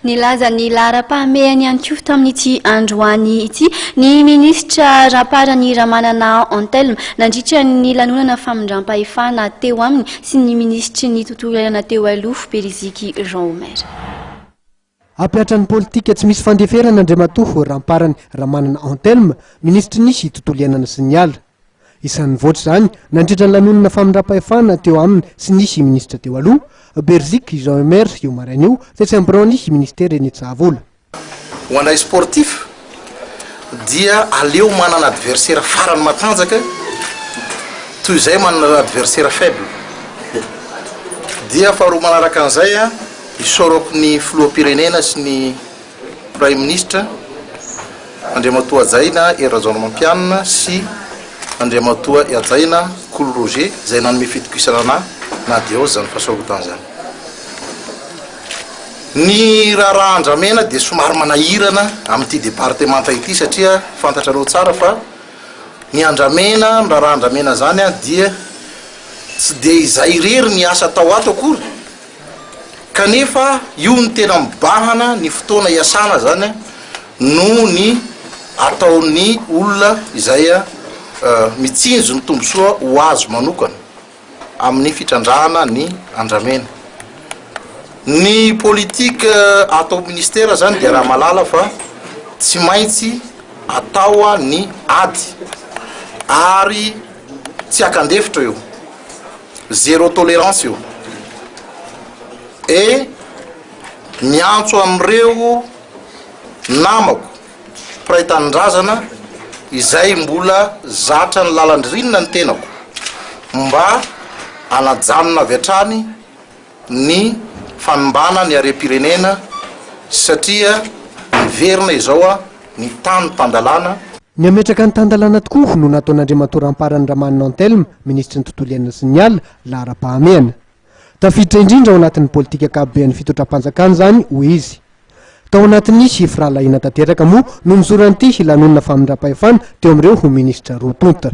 Nilaza ny laharam-pahamehany ihany koa tamin'ity androany ity ny minisitra Ramparany Ramanana Anthelme nandritra ny lanonana famindram-pahefana teo aminy sy ny minisitry ny tontolo iainana teo aloha Beriziky Jean Omer. Hampihatra ny politika tsy misy fandeferana Andriamatoa Ramparany Ramanana Anthelme, minisitry ny tontolo iainana sy ny ala. Isan'ny nivoatra izany nandritra ny lanonana famindram-pahefana teo aminy sy ny minisitra teo aloha, Beriziky Jean Emer, io maraina io, tetsy amin'ny biraon'ny minisitera eny Tsahavola. Ho anay sportif dia aleo manana adversaire farany matanjaka toy izay manana adversaire faible. Dia faharoa manaraka an'izay, isaorako ny filoham-pirenena sy ny Praiminisitra, Andriamatoa Hajaina Hery Rajaonarimampianina sy Andriamatoa Hajaina Kolo Roger izay nanome fitokisana anà na dia ao aza izany fahasarotan izany. Ny raharaha andramena dia somary manahirana amin'ity departemanta ity satria fantatrareo tsara fa ny andramena, ny raharaha andramena izany dia tsy dia izay irery ny asa atao ato akory Kanefa io no tena mibahana ny fotoana iasana zany noho ny ataon'ny olona izay mitsinjo ny tombontsoa ho azy manokana amin'ny fitrandrahana ny andramena. Ny politique ato amin'ny ministera zany dia raha malala fa tsy maintsy atao ny ady ary tsy akandefitra io. Zéro tolérance io. Et miantso an'ireo namako mpiray tanindrazana izay mbola zatra ny lalan-dririnina ny tenako mba hanajanona avy hatrany ny fanimbana ny harem-pirenena satria miverina izao ny tany tan-dalàna. Ny hametraka ny tan-dalàna tokoa no nataon'Andriamatoa Ramparany Ramanina Anthelme, minisitry ny Tontolo iainana sy ny Ala, laharam-pahamehana. Tafiditra indrindra ao anatin'ny politika ankapoben'ny fitondram-panjakana izany, hoy izy. Tao anatin'ny firahalahiana tanteraka moa no nizoran'ity lanonana famindram-pahefana teo amin'ireo minisitra roa tonta.